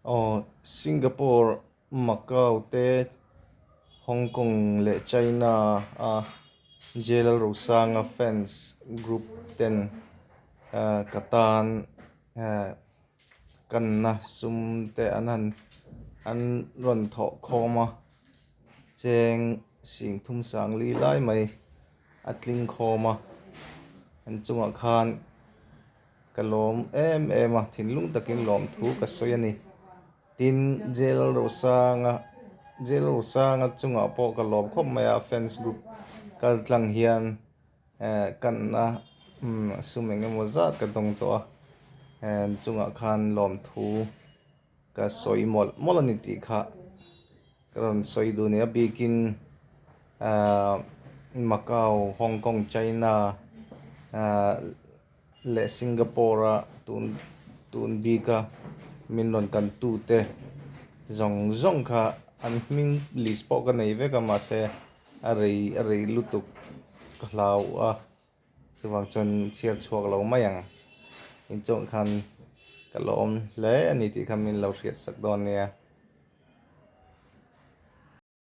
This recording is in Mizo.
Aw Singapore, Macau te, Hong Kong leh China a J Lalrosanga fans group ten ka tan kanna sum te an han an rawn thawh khawm a, cheng sing thum sang li lai mai a tling khawm a, an chungah khan ka lawm em em a, thinlung takin lawmthu ka sawi a ni. Tin, J Lalrosanga J Lalrosanga chungah pawh ka lawm khawp mai a, fans group kal tlang hian. Eh kanna umm sum eng emaw zat ka dawng tawh a eh chungah khan lawmthu ka sawi mawlh mawlh a ni tih kha ka rawn sawi duh a ni a bikin ah Macau Hong Kong China ah leh Singapore a tun tun bika min rawn kan tute zawng zawng kha an hming list pawh ka nei vek a mahse. A rei a rei lutuk ka hlau a, chuvang chuan chhiar chhuak lo mai ang. Inchawng khan ka lawm hle a ni tih kha min lo hriat sak dawn nia.